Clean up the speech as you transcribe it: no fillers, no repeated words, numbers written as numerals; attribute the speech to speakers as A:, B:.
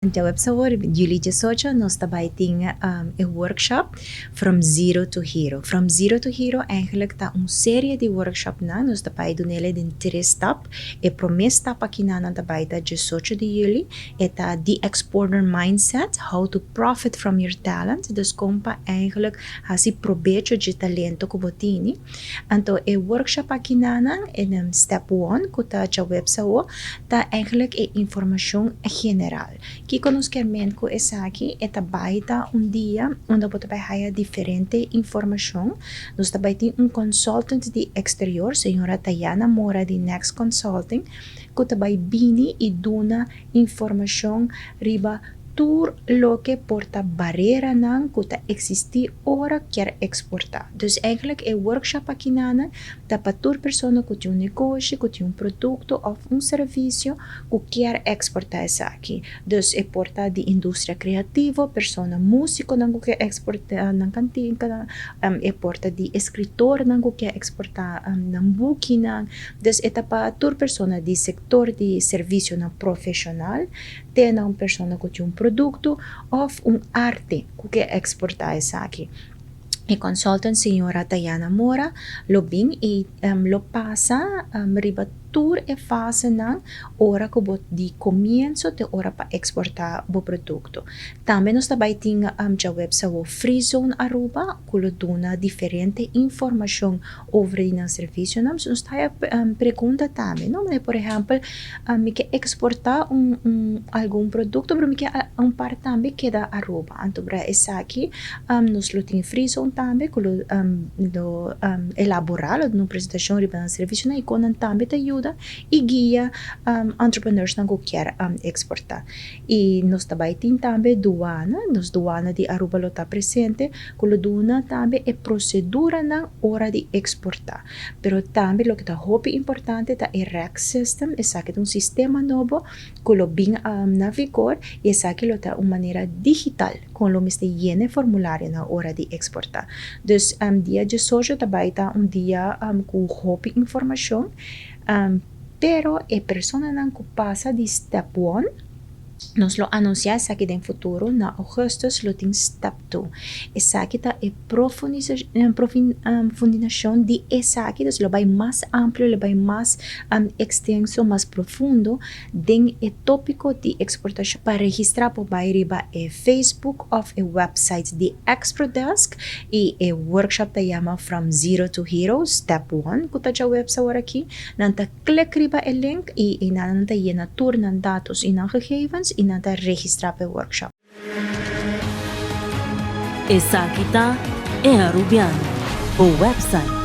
A: Djaweps awor, juli 18, nos ta bai tin e workshop From Zero to Hero. From Zero to Hero eigenlijk ta un serie di workshopnan. Nos ta bai dunele den tres stap. E prome stap akinan ta bai ta 18 di juli. E ta The Exporter Mindset, How to Profit from Your Talent. Dus kon pa eigenlijk hasi probecho di talento ku bo tini. Anto e workshop akinan, e step 1, ku ta djaweps awor, ta eigenlijk e informashon general. Kiko nos kier men ku esaki? E ta bai ta un dia unda bo ta bai haya diferente informashon. Nos ta bai tin un consultant di exterior, señora Tayana Mora di Next Consulting, ku ta bai bini i duna informashon riba tur loke por ta bareranan ku ta eksistí ora kier eksportá. Dus eigenlijk e workshop akinan ta pa tur persona ku tin un negoshi, ku tin un produkto òf un servisio ku kier eksportá esaki. Dus e por ta di industria kreativo, persona músikonan ku kier eksportá nan kantika, e por ta di eskritornan ku kier eksportá nan bukinan. Dus e ta pa tur persona di sektor di servisionan profeshonal te na un persona ku tin un produkto òf un arte ku ke eksportá esaki. E consultant señora Tayana Mora lo bin i lo pasa riba tur e fasenan ora ku bo di komienso te ora pa eksportá bo produkto. Tambe nos ta bai tin djaweps awor Free Zone Aruba ku lo duna diferente informashon over di nan servisionan. So nos ta haya pregunta tambe, no? Manera por ehèmpel mi ke eksportá un un algun produkto pero mi ke un part tambe keda Aruba. Anto bra esaki nos lo tin Free Zone tambe ku lo lo elaborá, lo duna un presentashon riba nan servisionan i kon nan tambe ta yuda i guia entrepreneursnan ku kier eksportá. I nos ta bai tin tambe duana, nos duana di Aruba lo ta presente ku lo duna tambe e proseduranan ora di eksportá. Pero tambe loke ta hopi importante ta e rec system, esaki ta un sistema nobo ku lo bin na vigor i esaki lo ta un manera digital kon lo mester yena e formularionan ora di eksportá. Dus dia 18 ta bai ta un dia ku hopi informashon, pero e personanan ku pasa di step one, nos lo anunsiá esaki den futuro, na ougùstùs lo tin step two. Esaki ta e profundinashon di esaki, dus lo bai mas amplio, lo bai mas ekstenso, mas profundo den e tópiko di eksportashon. Pa registrá por bai riba e Facebook òf e wèpsait di Exprodesk i e workshop ta yama From Zero to Hero, Step One ku ta djaweps aworakí. Nan ta Klik riba e link i einan nan ta yena tur nan datos i nan gegevens i nan ta registrá pa e workshop.
B: Esaki ta E Arubiano, bo website.